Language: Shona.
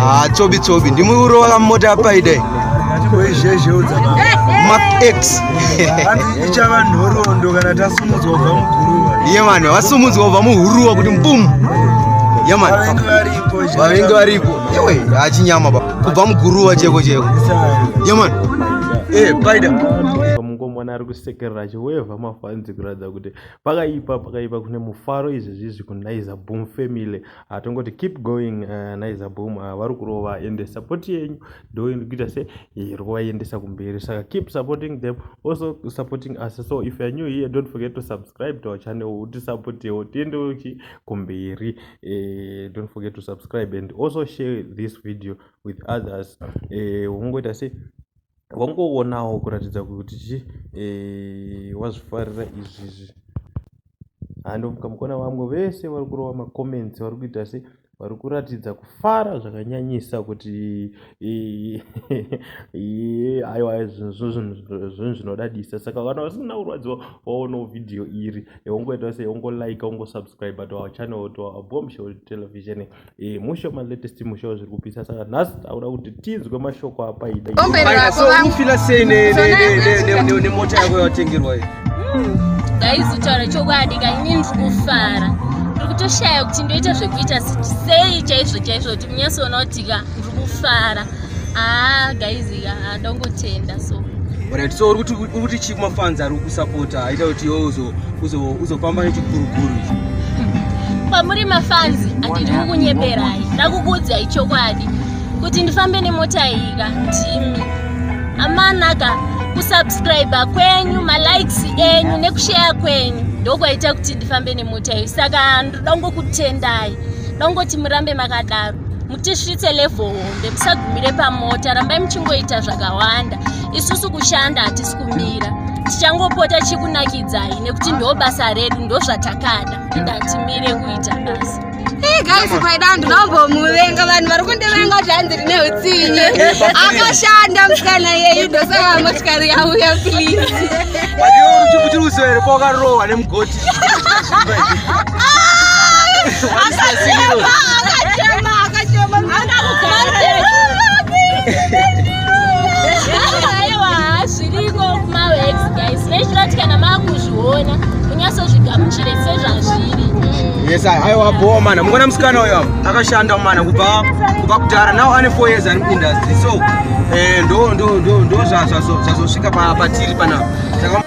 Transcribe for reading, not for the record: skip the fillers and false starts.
Ah, tsobi tsobi ndimurova kamota apaidai Mark X ichava nhoroondo kana tasumudzwa kubva muguruva ye mani vasumudzwa kubva muhuruva kuti mbum ye mani vavengi varipo iwe achinyama ba kubva muguruva cheko cheko ye mani eh paida mungomwana ari kusekerera achiwevha mafanzi kuratidza kuti pakaipa pakaipa kune mufaro izvezvi izvi kunaiza boom family Hatongoti keep going Naiza Boom vari kurova ende support yenyu ndo iri kuita se iri kuvaendesa kumberi saka keep supporting them also supporting us so if you are new here don't forget to subscribe to our channel utisapotewo tiendewo chi kumberi eh, don't forget to subscribe and also share this video with others eh, ungoita se wangoonawo kuratidza kuti chi eh, wazvifarira izvizvi Handomuka mukona vamwe vese vari kurova macomments vari kuita se vari kuratidza kufara zvakanyanyisa kuti aiwa zvinhu zvinodadisa saka kana vasina kurwadziwa waonawo vhidhiyo iri wongoita sei wongolike wongosubscribe to our channel to our bombshell television e, musho malatest musho zviri kupisa saka nhasi takuda kuti tinzwe mashoko apaida so unofila sei nemota yako yawatengerwa iyi guys kutaura chokwadi ka ini ndiri kufara ndiri kutoshaya kuti ndoita zvekuita sei chaizvo chaizvo kuti munyatsoona kuti ka ndiri kufara haa guys ka ndongotenda so Alright, so uri kuti chii kumafans ari kusapota aita kuti iwe uzofamba nechiguruguru ichi? Kwamuri mafans handidi kukunyeperai, ndakukuudzai chokwadi kuti ndifambe nemota iyi ka ndimi amanaka kusubscribe kwenyu malikes enyu nekusheya kwenyu ndokwaita kuti ndifambe nemota iyi saka ndoda kungokutendai dongoti murambe makadaro mutisvitse level hombe musagumire pamota rambai muchingoita zvakawanda isusu kushanda hatisi kumira tichangopota chikunakidzai nekuti ndo basa redu ndo zvatakada ende hatimire kuita basa Hey guys, kwaida ndinombomuvenga vanhu vari kundivenga kuti hanzi ndine utsinye. Akashanda musikana iyeyu ndosaka motikari yauya please. But iwe uri kuti here pawakarohwa nemugoti? Akachema, akachema, akachema. Aiwa, zviriko kumawex guys. Nechirati kana makuzviona munyatsozvigamuchire sezvazviri. Yes, aiwa bhowa mana. Mukona musikana uyo akashanda mana kubva kubva kudhara. Now ane 4 years ari muindustry. So, eh ndo ndo ndo ndo zvazvazosvika patiri panapa. Saka